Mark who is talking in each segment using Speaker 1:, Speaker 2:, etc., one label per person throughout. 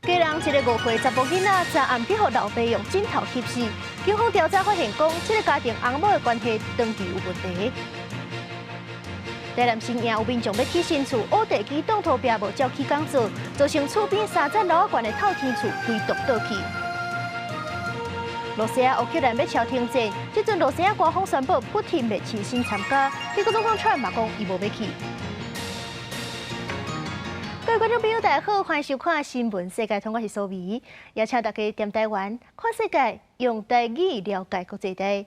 Speaker 1: 基隆一个5歲查埔囡仔，昨暗去予老爸用枕頭翕死。警方調查發現，講這个家庭翁某的關係長期有問題。台南新營有民眾欲起新厝，挖地基擋土壁無照起工做，造成厝邊三層樓仔懸的透天厝規棟倒去。羅西亞烏克蘭欲朝停戰，這陣羅西亞官方宣布普丁袂親身參加，美國總統川普嘛講伊無欲去。各位觀眾朋友，大家好，歡迎收看《新聞世界通》，我是蘇美，邀請大家踮台灣看世界，用台語了解國際大。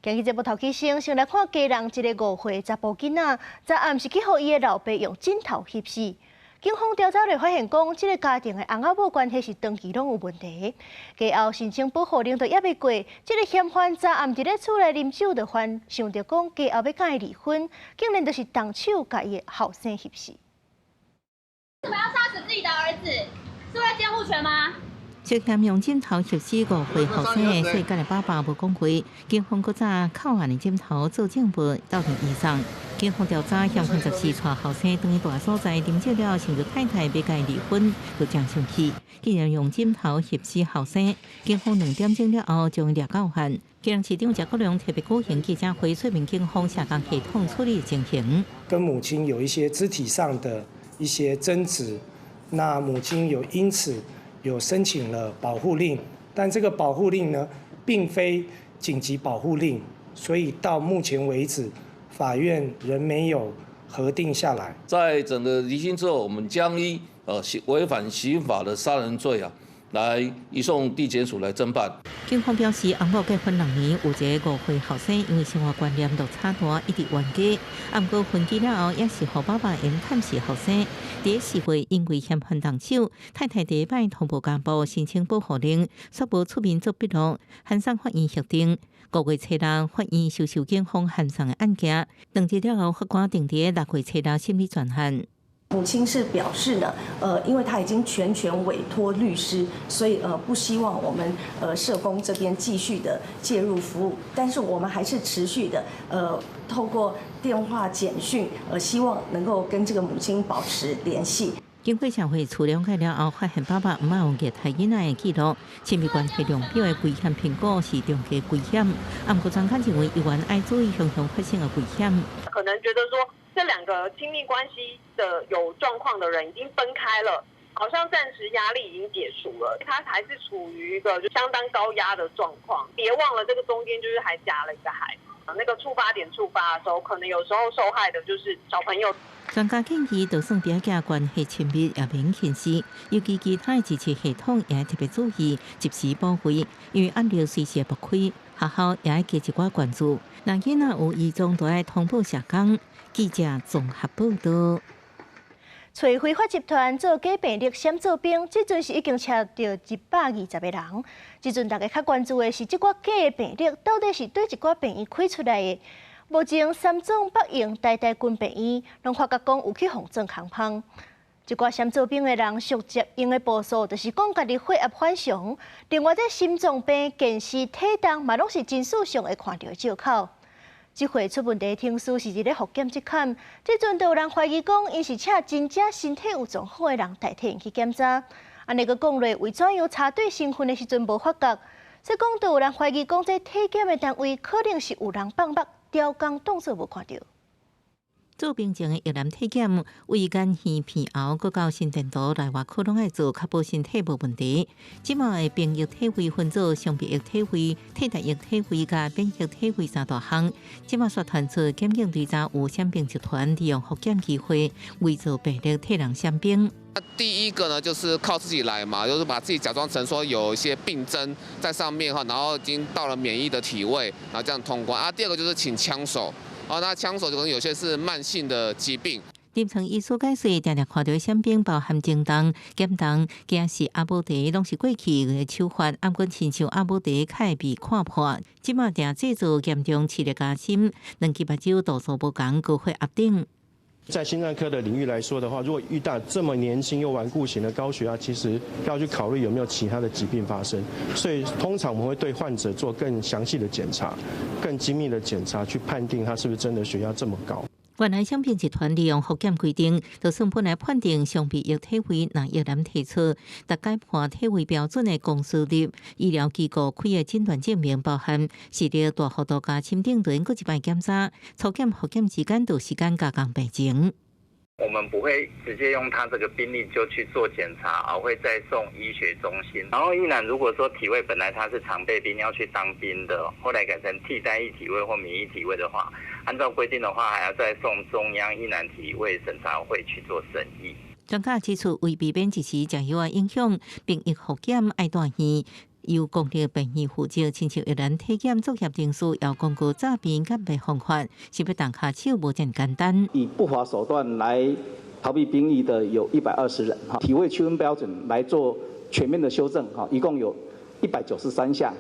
Speaker 1: 今日節目頭起先，先來看基隆一个5歲查埔囡仔，昨暗是去予伊的老爸用枕頭翕死。警方調查後發現，講這个家庭的翁仔某關係是長期攏有問題。過後申請保護令都猶未過，這个嫌犯昨暗佇咧厝內啉酒就犯，想著講過後欲佮伊離婚，竟然就是動手共伊的後生翕死。
Speaker 2: 為什麼要殺死自己的兒子？是為了監護權嗎？
Speaker 3: 涉嫌用枕頭翕死5歲後生的細漢的爸爸無講話，警方閣早扣案的枕頭做證物鬥陣移送。警方調查，嫌犯14帶後生轉去蹛所在啉酒了，想著太太欲佮伊離婚，就誠生氣，竟然用枕頭翕死後生。警方2點鐘了後將伊掠到案。基隆市長謝國樑特別舉行記者會，說明警方社工系統處理情形。
Speaker 4: 跟母親有一些肢體上的一些爭執，那母親有因此有申請了保護令，但這個保護令呢，並非緊急保護令，所以到目前為止，法院仍沒有核定下來。
Speaker 5: 在整個釐清之後，我們將依違反刑法的殺人罪啊，來移送地檢署來偵辦。
Speaker 3: 警方表示，翁某結婚6年，有一个5歲後生，因為生活觀念落差大，一直冤家。毋過分居了後，也是予爸爸緣探視後生。佇4月，因為嫌犯動手，太太第一擺通報家暴，申請保護令，卻無出面做筆錄，函送法院核定。5月初6，法院收受警方函送的案件，2日了後，法官定佇6月初6審理全案。
Speaker 6: 母親是表示呢，因為他已經全權委託律師，所以不希望我們社工這邊繼續的介入服務，但是我們還是持續的透過電話、簡訊，希望能夠跟這個母親保持聯繫。
Speaker 3: 經過社會處了解了後，發現爸爸毋捌有虐待囡仔的記錄，親密關係量表的危險評估是中低危險。毋過專家認為，猶原愛注意常常發生的危險。
Speaker 7: 可能覺得說，這兩個親密關係的有狀況的人已經分開了，好像暫時壓力已經解除了，他還是處於一個就相當高壓的狀況。別忘了，這個中間就是還夾了一個孩子，那個觸發點觸發的時候，可能有時候受害的就是小朋友。
Speaker 3: 專家建議，就算表家關係親密，也免輕視，尤其其他的支持系統也特別注意，及時補位，因為壓力隨時會爆開。學校也愛加一寡關注，若囡仔有異狀，都愛通報社工。記者綜合報道。
Speaker 1: 揣非法集團做假病歷閃做兵，這陣是已經查著120個人。這陣大家較關注的是，這寡假的病歷到底是佗一寡病院開出來的？目前三總、北榮、台大均病院攏發覺講有去予鑽空芳。這寡閃做兵的人熟習用的步數，就是講家己血壓反常。另外，這心臟病、近視、體重嘛，攏是診所上會看著的藉口。這回出問題，聽說是佇咧復檢這坎，這陣就有人懷疑講，𪜶是請真正身體有狀況的人代替𪜶去檢查。按呢閣講落，為怎樣查對身份的時陣無發覺？所以講，就有人懷疑講，這體檢的單位可能是有人放目，刁工當作無看著。
Speaker 3: 做病前的藥檢體檢，為眼耳鼻喉，閣到心電圖內外科攏愛做，確保身體無問題。這馬的兵役體位分做常備役體位、替代役體位佮免役體位三大項。這馬煞傳出檢警追查有閃兵集團利用復檢機會，偽造病歷替人閃兵。
Speaker 8: 第一個呢，就是靠自己來嘛，就是把自己假裝成說有一些病徵在上面哈，然後已經到了免役的體位，然後這樣通關。啊，第二個就是請槍手。哦，那槍手就可能有些是慢性的疾病。
Speaker 3: 臨床醫師解釋，常常看著閃兵包含增重、減重、驚是阿母茶，攏是過去的手法。毋過親像阿母茶較會被看破。這馬定製造嚴重視力加深，兩支目睭度數無仝，高血壓等。
Speaker 9: 在心臟科的領域來說的話，如果遇到這麼年輕又頑固型的高血壓，其實要去考慮有沒有其他的疾病發生。所以通常我們會對患者做更詳細的檢查、更精密的檢查，去判定他是不是真的血壓這麼高。
Speaker 3: 原來傷病集團利用復檢規定，就算本來判定傷病役體位，若役男提出達解判體位標準的公司立醫療機構開的診斷證明，包含視力大幅度加深頂輪，閣一擺檢查，初檢復檢之間就時間加工病情。
Speaker 10: 我們不會直接用他這個病歷就去做檢查，而會再送醫學中心。然後役男如果說體位本來他是常備兵要去當兵的，後來改成替代役體位或免役體位的話，按照規定的話，還要再送中央役男體位審查會去做審議。
Speaker 3: 專家指出，為避免一時食藥的影響，兵役復檢愛住院，由公立病院負責，親像役男體檢作業程序，要公告詐騙鑑別方法，是欲動跤手無這麼簡單。
Speaker 11: 以不法手段來逃避兵役的有120人，哈，體位區分標準來做全面的修正，哈，一共有193項，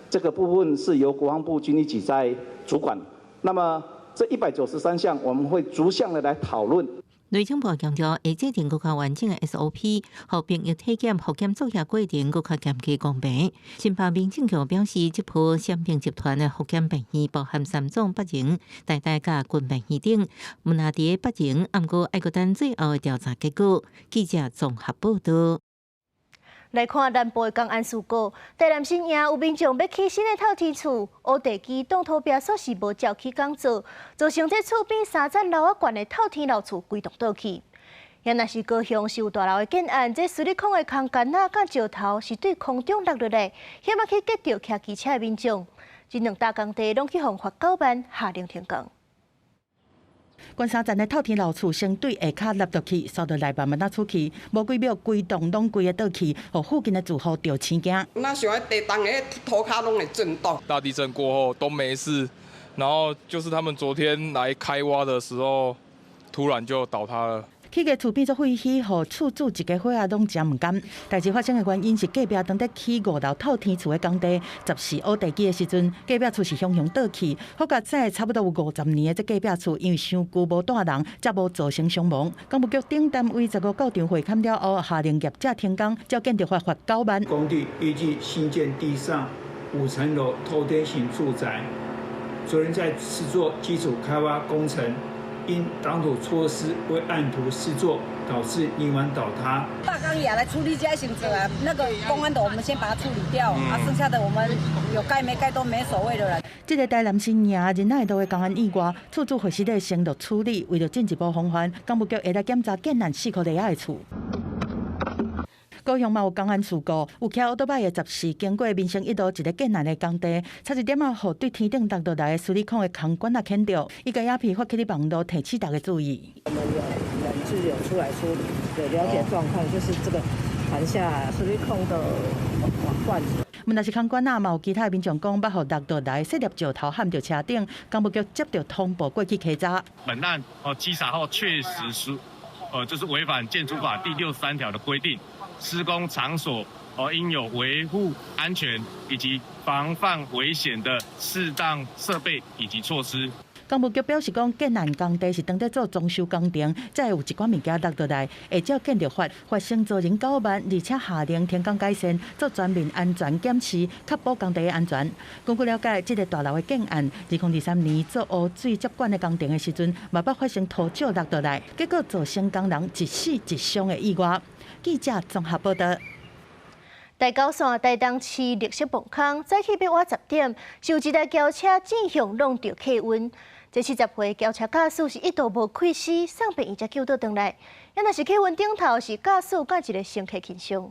Speaker 11: 這個部分是由國防部軍醫局在主管。那麼這193項，我們會逐項的來討論。
Speaker 3: 內政部強調，會制定閣較完整的 SOP，予兵役體檢、復檢作業過程閣較嚴格公平。新北民政局表示，這波傷病集團的復檢病院包含三總、北榮、台大佮軍病院等，毋但佇北榮，毋過愛閣等最後的調查結果。記者綜合報道。
Speaker 1: 來看南部的工安事故，台南新營有民眾欲起新的透天厝，挖地基擋土壁煞是無照起工做，造成這厝邊三層樓仔懸的透天樓厝規棟倒去。也若是高雄是有大樓的建案，這矽利康的空桿仔佮石頭是對空中落落來，險仔去擊著騎機車的民眾。這兩大工地攏去予罰9萬，下令停工。
Speaker 12: 懸三層的透天樓厝先對下跤落落去，紲落來慢慢仔出去，無幾秒規棟攏規个倒去，予附近的住戶著生驚。
Speaker 13: 那像彼地動，彼塗跤攏會震動。
Speaker 14: 大地震過後都沒事，然後就是他們昨天來開挖的時候，突然就倒塌了。
Speaker 12: 起个厝變做廢墟，予厝主一家伙仔攏誠毋甘。代誌發生的原因是隔壁當咧起五樓透天厝的工地，十四挖地基的時陣，隔壁厝是雄雄倒去。好佳哉差不多有50年的這隔壁厝，因為傷舊無住人，才無造成傷亡。工務局等單位15到場會勘了後，下令業者停工，照建築法罰9萬。
Speaker 15: 工地預計興建地上5層樓透天型住宅，昨天在施作基礎開挖工程。因擋土措施未按圖施作，導致泥碗倒塌。
Speaker 16: 大綱也來處理這先做啊，那個工安的我們先把它處理掉，啊，剩下的我們有蓋沒蓋都沒所謂的啦。
Speaker 12: 這個台南新營仁愛路的工安意外，厝主會時咧承諾處理，為著進一步防範，工務局會來檢查建案四箍地仔的厝。高雄嘛有工安事故，有騎歐多擺的十四經過民生一路一个建案的工地，差一點仔予對天頂落落來的矽利康的空管仔牽著，伊共影片發去咧網路提醒大家注意。
Speaker 17: 我們有人是有出來說對了解狀況，就是這個盤下矽利康的瓦罐子。
Speaker 12: 毋但是空管仔，嘛有其他的民眾講，捌予落落來細粒石頭撼著車頂，工務局接著通報過去稽查。
Speaker 18: 本案哦，稽查後確實是，就是違反建築法第63條的規定。施工場所哦，應有維護安全以及防範危險的適當設備以及措施。
Speaker 12: 工務局表示講，建案工地是當咧做裝修工程，才會有一寡物件落落來，會照建築法罰承造人9萬，而且下令停工改善，做全面安全檢視，確保工地的安全。根據了解，這个大樓的建案，2023年做污水接管的工程的時陣，嘛捌發生土石落落來，結果造成工人一死一傷的意外。記者綜合報道。
Speaker 1: 台九線台東市綠色磅空，早起欲倚10點，就有一台轎車正向挵著客運。這70歲轎車駕駛是一度無氣死，送病院才救倒轉來。也若是客運頂頭是駕駛佮一个乘客輕傷。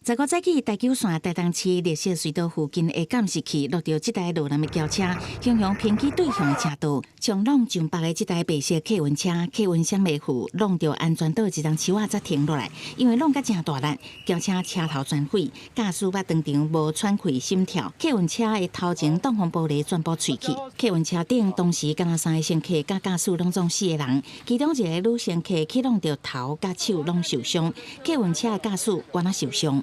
Speaker 19: 15早起，台九線台東市綠色隧道附近的監視器錄著這台路南的轎車，雄雄偏去對向的車道，衝挵上北的這台白色客運車，客運箱袂赴，挵著安全島一棟樹仔才停落來。因為挵甲誠大力，轎車車頭全毀，駕駛捌當場無喘氣心跳，客運車的頭前擋風玻璃全部碎去。客運車頂當時敢若三个乘客佮駕駛攏總四个人，其中一个女乘客去挵著頭佮手攏受傷，客運車的駕駛原來受傷。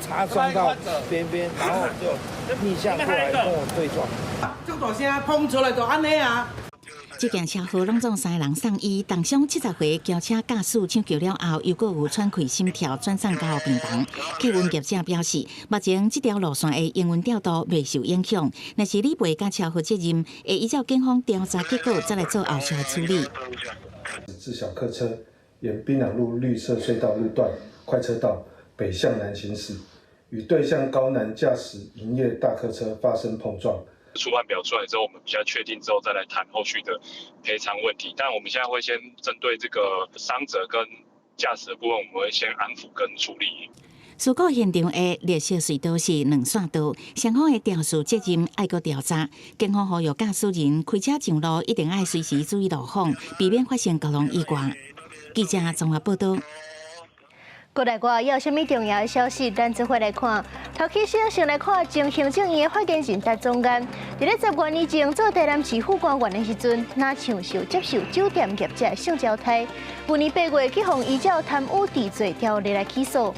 Speaker 20: 擦撞到邊邊，然後就逆向過來跟我對撞。
Speaker 21: 這大聲碰出來就按呢啊！
Speaker 19: 這件車禍攏總三个人送醫，重傷70歲轎車駕駛搶救了後，猶閣有喘氣、心跳、轉送加護病房。客運業者表示，目前這條路線的營運調度袂受影響。若是理賠佮車禍責任，會依照警方調查結果再來做後續的處理。
Speaker 21: 自小客車沿檳榔路綠色隧道路段快車道北向南行駛，與對向高男駕駛營業大客車發生碰撞。
Speaker 22: 初判表出來之後，我們比較確定之後再來談後續的賠償問題。但我們現在會先針對這個傷者跟駕駛的部分，我們會先安撫跟處理。
Speaker 19: 事故現場的綠色隧道是兩線道，雙方的肇事責任愛閣調查。警方呼籲駕駛人開車上路一定愛隨時注意路況，避免發生交通意外。記者綜合報道。
Speaker 1: 國內外有啥物重要的消息，咱做伙來看。頭起先先來看前行政院的發言人陳宗彥，佇咧10多年前做台南市副官員的時陣，若像受接受酒店業者性招刣，去年8月去予依照貪污治罪條例來起訴。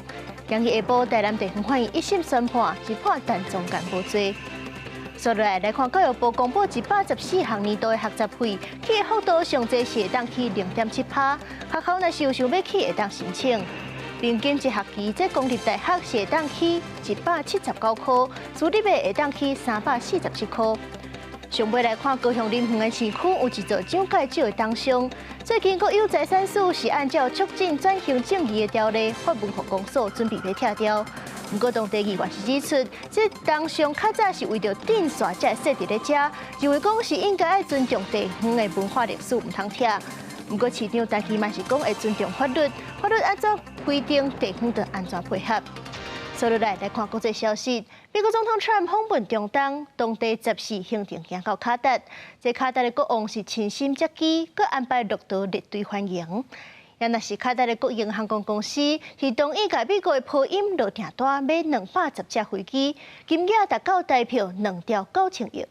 Speaker 1: 今日下晡，台南地方法院一審宣判，是判陳宗彥無罪。接落來來看教育部公布114學年度的學雜費，起的幅度上濟是會當起0.7%，學校若是有想欲起，會當申請。平均一學期，這公立大學是會當起179塊，私立的會當起347塊。上尾來看高雄林園的市區有一座蔣介石的銅像，最近國有財產署是按照促進轉型正義的條例，發文予公所準備欲拆掉。毋過當地議員是指出，這銅像較早是為著鎮煞才會設佇咧遮，認為講是應該愛尊重地方的文化歷史，毋通拆。毋過市長陳其邁是講會尊重法律，法律按怎規定，地方就按怎配合。接落來來看國際消息，美國總統川普訪問中東，當地14行程行到卡達，這卡達的國王是親身接機，閣安排駱駝列隊歡迎。也若是卡達的國營航空公司是同意共美國的波音落訂單買210架飛機，金額達到台票2兆9千億。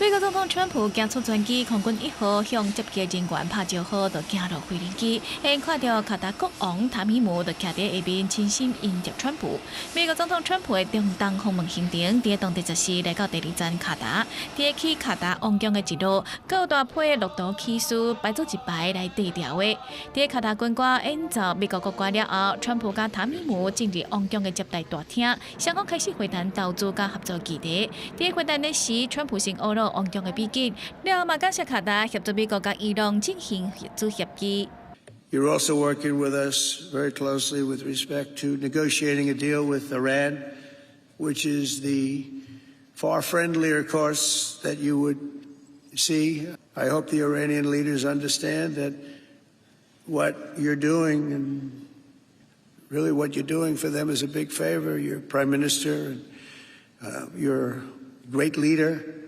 Speaker 23: 美國總統川普行出專機，空軍一號向接機人員拍招呼，就行落飛行機，現看著卡達國王塔米姆就徛佇下面親身迎接川普。美國總統川普的中東訪問行程，佇當地14來到第二站卡達，佇去卡達王宮的一路，閣有大批駱駝騎士排做一排來綴轎的。佇卡達軍歌演奏美國國歌了後，川普佮塔米姆進入王宮的接待大廳，雙方開始會談投資佮合作議題。佇會談的時，川普先呵咾王宮的美景，了後嘛感謝卡達協助美國佮伊朗進行核子協議。
Speaker 24: You're also working with us very closely with respect to negotiating a deal with Iran, which is the far friendlier course that you would see. I hope the Iranian leaders understand that what you're doing and really what you're doing for them is a big favor. Your prime minister and your great leader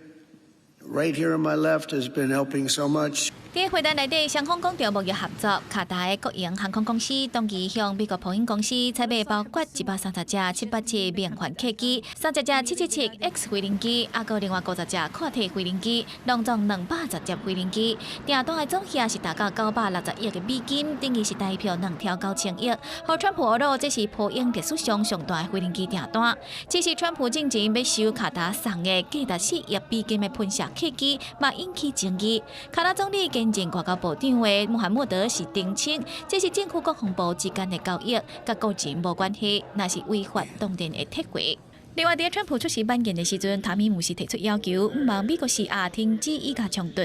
Speaker 24: right here on my left has been helping so much.
Speaker 23: 佇會談內底，雙方講著貿易合作。卡達的國營航空公司同意向美國波音公司採買包括130架787民航客機、30架777X 飛行機，抑閣另外50架闊體飛行機，攏總210架飛行機。訂單的總額是達到960億的美金，等於是台票2兆9千億。予川普呵咾，這是波音歷史上上大的飛行機訂單。只是川普進前欲收卡達送的價值4億美金的噴射客機，嘛引起爭議。卡達總理兼任外交部長的穆罕默德是澄清，這是政府國防部之間的交易，佮個人無關係，若是違法，當然會撤回。另外，佇川普出席晚宴的時陣，塔米姆是提出要求，毋望美國施壓停止以加衝突。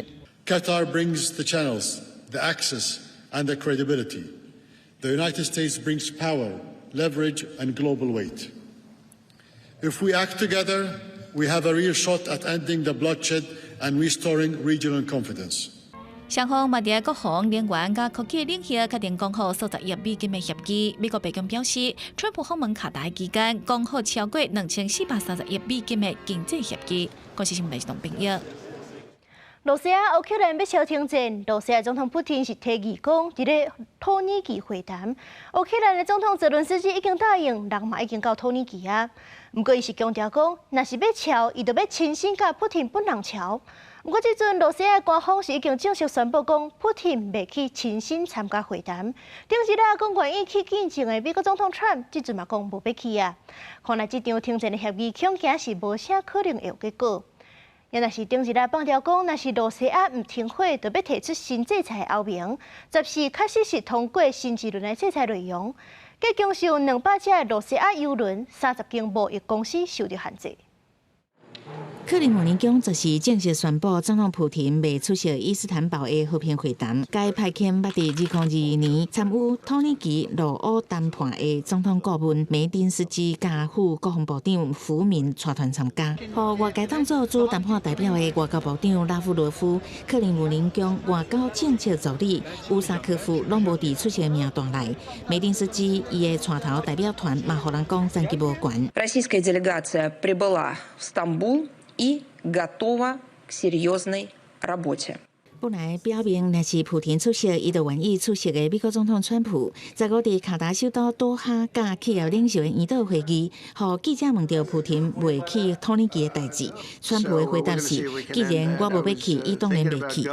Speaker 25: Qatar brings the channels, the access, and the credibility. The United States brings power, leverage, and global weight. If we act together, we have a real shot at ending the bloodshed and restoring regional confidence.
Speaker 23: 雙方嘛佇國防、能源佮科技領域確定講好數十億美金的協議。美國白宮表示，川普訪問卡達期間，講好超過2430億美金的經濟協議。國視新聞台編譯。
Speaker 1: 羅西亞烏克蘭欲朝停戰，羅西亞總統普丁是提議講，佇咧土耳其會談。烏克蘭的總統澤倫斯基已經答應，人嘛已經到土耳其啊。毋過伊是強調講，若是欲喬，伊就欲親身佮普丁本人喬。毋過這陣羅西亞官方是已經正式宣布講，普丁袂去親身參加會談。頂一日講願意去見證的美國總統川普，這陣嘛講無欲去啊。看來這場停戰的協議恐驚是無啥可能會有結果。也若是頂日來放調講，若是露西亞毋停火，就欲提出新制裁歐盟，14確實是通過新一輪的制裁內容。計共是有200隻的露西亞油輪、30間貿易公司受著限制。
Speaker 19: 克里姆林宮14正式宣布，總統普廷袂出席伊斯坦堡的和平會談，改派遣捌佇2022年參與土耳其羅烏談判的總統顧問梅丁斯基佮副國防部長福明帶團參加。予外界當做主談判代表的外交部長拉夫羅夫、克里姆林宮外交政策助理烏沙科夫攏無佇出席名單內。梅丁斯基伊的帶頭代表團嘛，予人講層級無懸。
Speaker 2: Российская делегация прибыла в Стамбул и готова к серьезной работе。
Speaker 19: 本來表明若是普廷出席，伊就願意出席的美國總統川普，15佇卡達首都多哈佮企業領袖的研討會議，予記者問著普廷袂去土耳其的代誌，川普的回答是：既然我無欲去，伊當然袂去。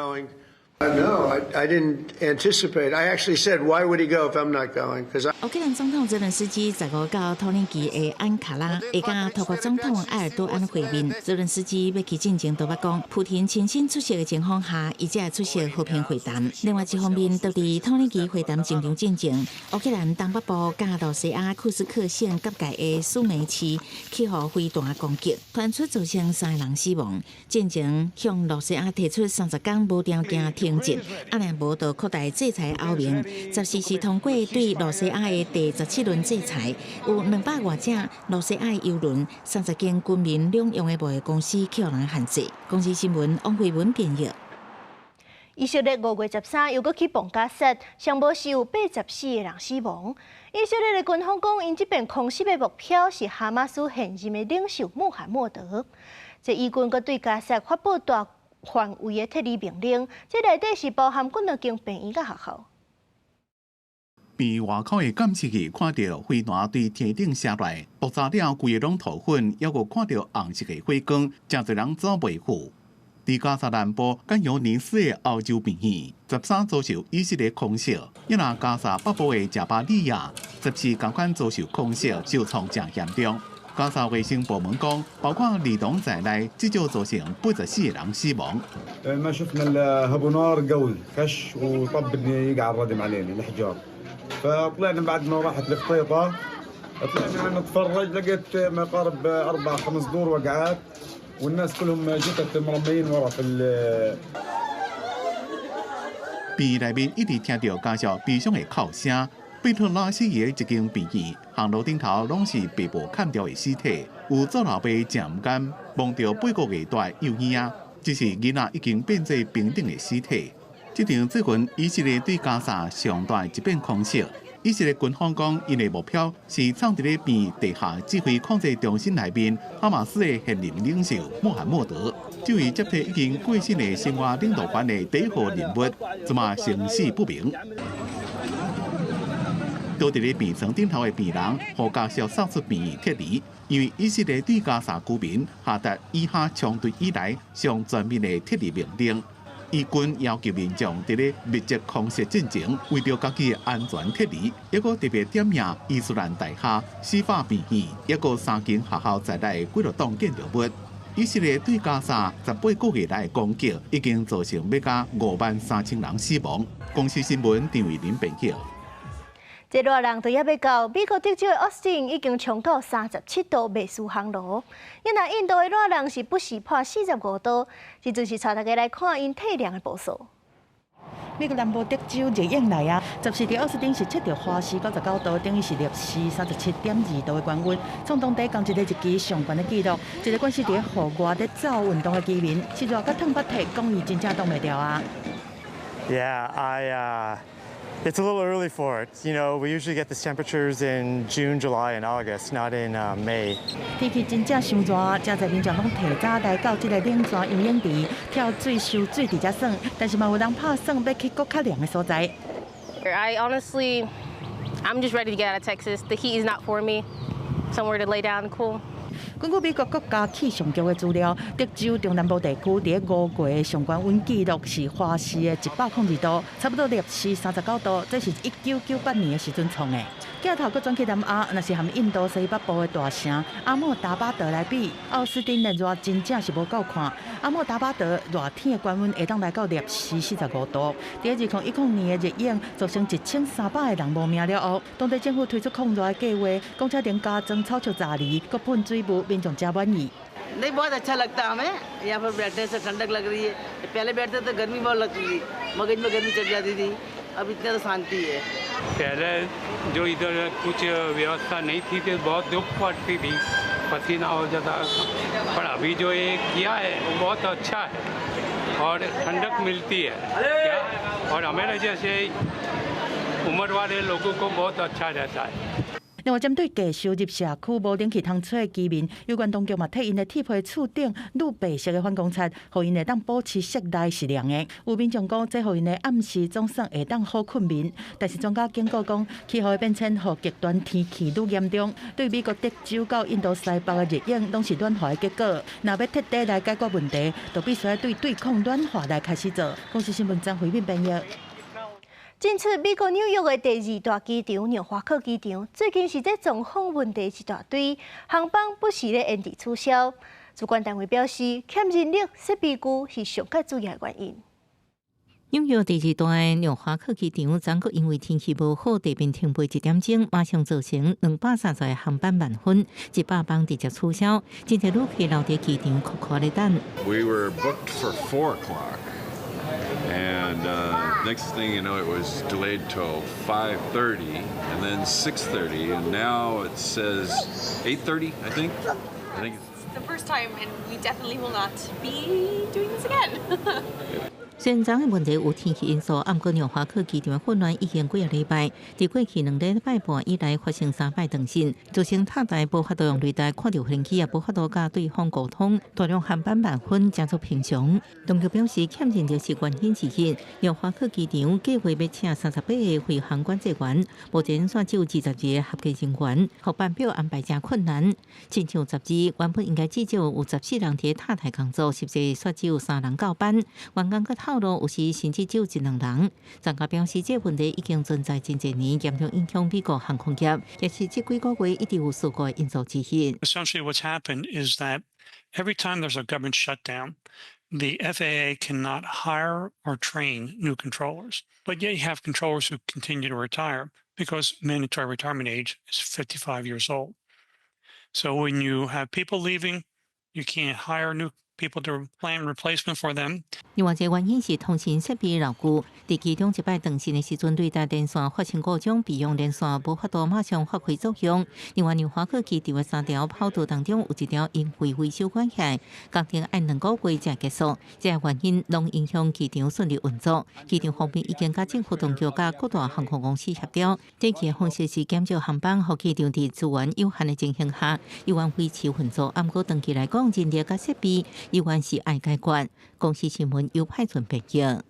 Speaker 24: No, I didn't anticipate. I actually said, why would he go if I'm not going? Because I
Speaker 19: 烏克蘭總統澤倫斯基15到土耳其的安卡拉，會佮土國總統埃爾多安會面。澤倫斯基欲去進前都捌講，普廷親身出席的情況下，伊才會出席和平會談。另外一方面，就佇土耳其會談進場進前，烏克蘭東北部佮露西亞庫斯克省結界的蘇梅市去予飛彈攻擊，傳出造成三个人死亡。進前向露西亞提出30天無條件停戰，啊若無就擴大制裁歐盟。14是通過對露西亞的第17輪制裁，有200外隻露西亞油輪、30間軍民兩用的貿易公司去予人限制。公視新聞王慧文編譯。
Speaker 1: 以色列5月13又閣去爆加薩，上無是有84個人死亡。以色列的軍方講，𪜶這遍空襲的目標是哈馬斯現任的領袖穆罕默德。這以軍閣對加薩發布大範圍的撤離命令，這內底是包含幾兩間病院佮學校。
Speaker 4: 病院外口的監視器看著飛彈對天頂射來，爆炸了規个攏塗粉，猶閣看著紅色的火光，誠濟人走袂赴。佇加薩南部干尤尼斯的歐洲病院，13遭受以色列空襲；抑若加薩北部的賈巴利亞，14仝款遭受空襲，受創誠嚴重。加薩衛生部門講，包括兒童在內，至少造成84個人死亡。
Speaker 5: ما شفنا الا هبو نار قوي خش وطب يقع الردم علينا الحجار، فطلعنا بعد ما راحت الخطيطه، طلعنا نتفرج، لقيت ما يقارب اربع خمس دور وقعات والناس كلهم جثث مرميين ورا في
Speaker 4: 病院內面一直聽著家屬悲傷的哭聲。貝特拉希耶的一間病院，行路頂頭攏是被無砍掉的屍體，有做老爸誠毋甘，望著八個月大的幼嬰仔，這是囡仔已經變做冰冷的屍體。這場最近以色列對加薩上大一遍空襲，以色列軍方講，𪜶的目標是藏佇咧病院地下指揮控制中心內面，哈馬斯的現任領袖穆罕默德。這位接替已經過身的辛瓦領導權的第一號人物，這馬生死不明。倒佇咧病床頂頭的病人，予家屬送出病院撤離，因為以色列對加薩居民下達以哈衝突以來上全面的撤離命令。以軍要求民眾佇咧密集空襲進前，為著家己的安全撤離，抑閣特別點名伊斯蘭大廈、司法病院，抑閣三間學校在內的幾落棟建築物。以色列對加薩18個月來的攻擊，已經造成欲加53,000人死亡。公視新聞張偉林編譯。
Speaker 1: 這熱人都猶未到，美國德州的奧斯汀已經衝到37度，袂輸烘爐。抑若印度的熱人是不時破45度，這陣是帶大家來看𪜶退涼的步數。
Speaker 12: 美國南部德州熱湧來啊！14佇奧斯汀是測著華氏99度，等於是攝氏37.2度的高溫，創當地仝一个日期上懸的紀錄。一个關係佇戶外咧走運動的居民，是熱甲淌鼻涕，講伊真正擋袂牢啊。
Speaker 6: Yeah, it's a little early for it. We usually get these temperatures in June, July, and August, not in May.
Speaker 12: 天氣真正傷熱，誠濟民眾攏提早來到這个冷泉游泳池跳水、泅水佇遮耍，但是嘛有人拍算欲去閣較涼的所在。
Speaker 7: I honestly, I'm just ready to get out of Texas. The heat is not for me. Somewhere to lay down and cool.
Speaker 12: 根據美國國家氣象局的資料，德州中南部地區佇5月上懸溫紀錄是華氏的102度，差不多攝氏39度，這是1998年的時陣創的。鏡頭閣轉去南亞，若是和印度西北部的大城阿莫達巴德來比，奧斯汀的熱真正是無夠看。阿莫達巴德熱天的高溫會當來到攝氏45度。佇2010年的熱湧造成1300個人無命了後，當地政府推出控熱的計劃，講車頂加裝草石閘籬，閣噴水霧，民眾才滿意。
Speaker 3: नहीं, बहुत अच्छा लगता है हमें यहाँ पर बैठने से। ठंडक लग रही है। पहले बैठते तो गर्मी बहुत लगती थी, मगज में गर्मी चढ़ जाती थी। अब इतना तो शांति है।
Speaker 8: पहले जो इधर कुछ व्यवस्था नहीं थी तो बहुत धूप पड़ती थी, पसीना हो जाता, पर अभी जो ये किया है वो बहुत अच्छा है और ठंडक मिलती है क्या और हमारे जैसे उम्र वाले लोगों को बहुत अच्छा रहता है।
Speaker 12: 另外，針對低收入社區無冷氣通吹的居民，有關當局嘛替𪜶的鐵皮厝頂鑄白色的反光漆，予𪜶會當保持室內是涼的。有民眾講，這予𪜶的暗時總算會當好睏眠。但是專家警告講，氣候的變遷予極端天氣愈嚴重，對美國德州到印度西北的熱湧，攏是暖化的結果。若欲徹底來解決問題，就必須對對抗暖化來開始做。公視新聞張惠敏編譯。
Speaker 1: 進出美國紐約的第二大機場紐華克機場，最近是這狀況問題一大堆，航班不時咧延遲取消。主管單位表示，欠人力、設備舊是上較主要的原因。
Speaker 9: 紐約第二大紐華克機場，昨閣因為天氣無好，地面停飛一點鐘，馬上造成230個航班慢分，100班直接取消，真濟旅客留佇機場苦苦咧等。
Speaker 10: We were booked for 4 o'clock. And next thing you know, it was delayed till 5:30, and then 6:30, and now it says 8:30. I think. I think
Speaker 11: it's the first time, and we definitely will not be doing this again.
Speaker 9: 雖然昨的問題有天氣因素，毋過紐華克機場的混亂已經幾個禮拜。佇過去2禮拜半以來發生三擺斷線，造成塔台無法度用雷達看著飛機，也無法度佮對方溝通，大量航班慢分，誠足平常。當局表示，欠人力是原因之一。紐華克機場計劃欲請38個飛航管制員，目前煞只有22個合格人員，予班表安排誠困難。親像十二，原本應該至少有14人佇塔台工作，實際煞只有三人到班。員工閣透露，有時甚至只有一兩人。專家表示，這個問題已經存在真濟年，嚴重影響美國航空業，也是這幾個月一直有事故的因素之一。
Speaker 26: Essentially, what's happened is that every time there's a government shutdown, the FAA cannot hire or train new controllers. But yet you have controllers who continue to retire because mandatory retirement age is 55 years old. So when you have people leaving, you can't hire new people to plan replacement for them.
Speaker 9: 另外一個原因是通信設備老舊，佇機場一擺斷線的時陣，雷達連線發生故障，備用連線無法度馬上發揮作用。另外，紐華克機場的三條跑道當中有一條因為維修關係，工程愛2個月才結束，這個原因攏影響機場順利運作。機場方面已經佮政府當局佮各大航空公司協調，短期的方式是減少航班，予機場佇資源有限的情形下，依然維持運作。毋過長期來講，人力佮設備依然是愛解決。公視新聞由派傳編譯。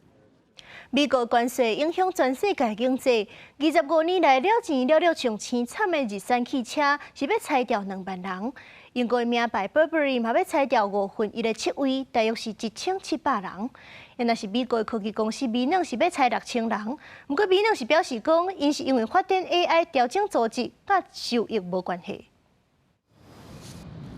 Speaker 1: 美國關稅影響全世界經濟。25年來了錢了了上凄慘的日產汽車是欲裁掉2萬人。英國的名牌 Burberry 嘛欲裁掉1/5的職位，大約是1700人。若是美國的科技公司微軟是欲裁6000人。毋過微軟是表示講，𪜶是因為發展 AI 調整組織，佮收益無關係。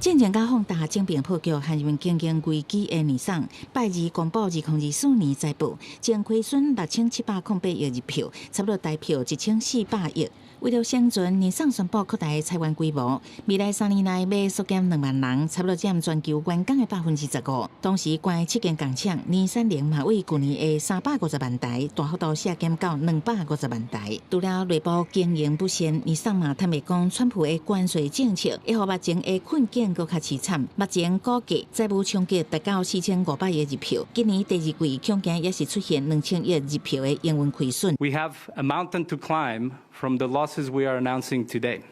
Speaker 19: 進前佮放大整併破局，陷入經營危機的尼桑，拜二公布2024年財報，淨虧損6708億日票，差不多台票1400億。為了生存，尼桑宣布擴大裁員規模，未來3年內欲縮減2萬人，差不多佔全球員工的15%。同時，關七間工廠，尼產能嘛為舊年的350萬台，大幅度下減到250萬台。除了內部經營不善，尼桑嘛坦白講，川普的關稅政策會予目前的困境閣較淒慘。目前估計債務衝擊達到4500億日票，今年第二季恐驚也是出現2000億日票的營運虧損。
Speaker 27: We have a mountain to climb from the losses we are announcing today.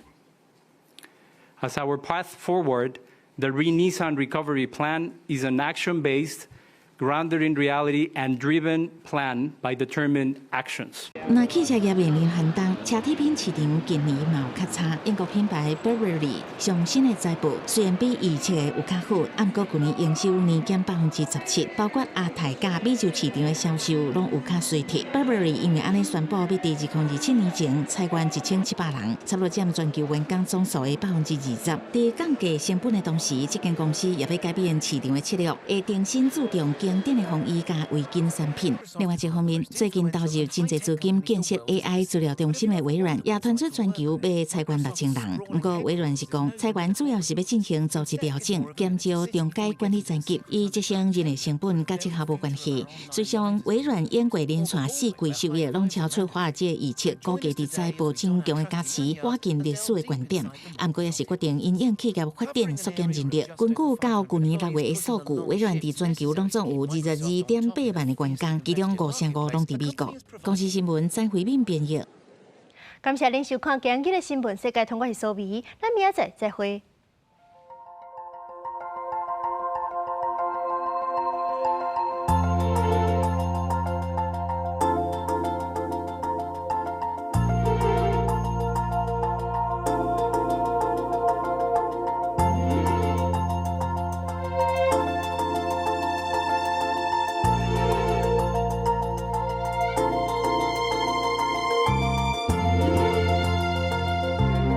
Speaker 27: As our path forward, the Re-Nissan Recovery Plan is an action-based, Grounded in reality and driven plan by determined actions.
Speaker 19: 那汽車業面臨寒冬，奢侈品市場近年嘛有較差。英國品牌 Burberry 上新的財報雖然比預測的有較好，毋過舊年營收年減17%，包括亞太佮美洲市場的銷售攏有較衰退。Burberry 因為按呢宣布，欲佇2027年前裁員1700人，差不多佔全球員工總數的20%。佇降低成本的同時，這間公司也欲改變市場的策略，會重新注重經典的風衣佮圍巾產品。另外一方面，最近投入真濟資金建設 AI 資料中心的微軟，也傳出全球欲裁員6000人。毋過微軟是講，裁員主要是欲進行組織調整，減少中階管理層級，以節省人力成本，佮績效無關係。事實上，微軟經過連續4季收益攏超出華爾街預測，股價佇財報真強的加持，倚近歷史的高點。毋過也是決定因應企業發展縮減人力。根據到舊年6月的數據，微軟佇全球攏總有22.8萬的員工，其中5成5攏佇美國。公視新聞曾慧敏編譯。
Speaker 1: 感謝您收看今日的新聞世界通，我是蘇美，咱明仔載再會。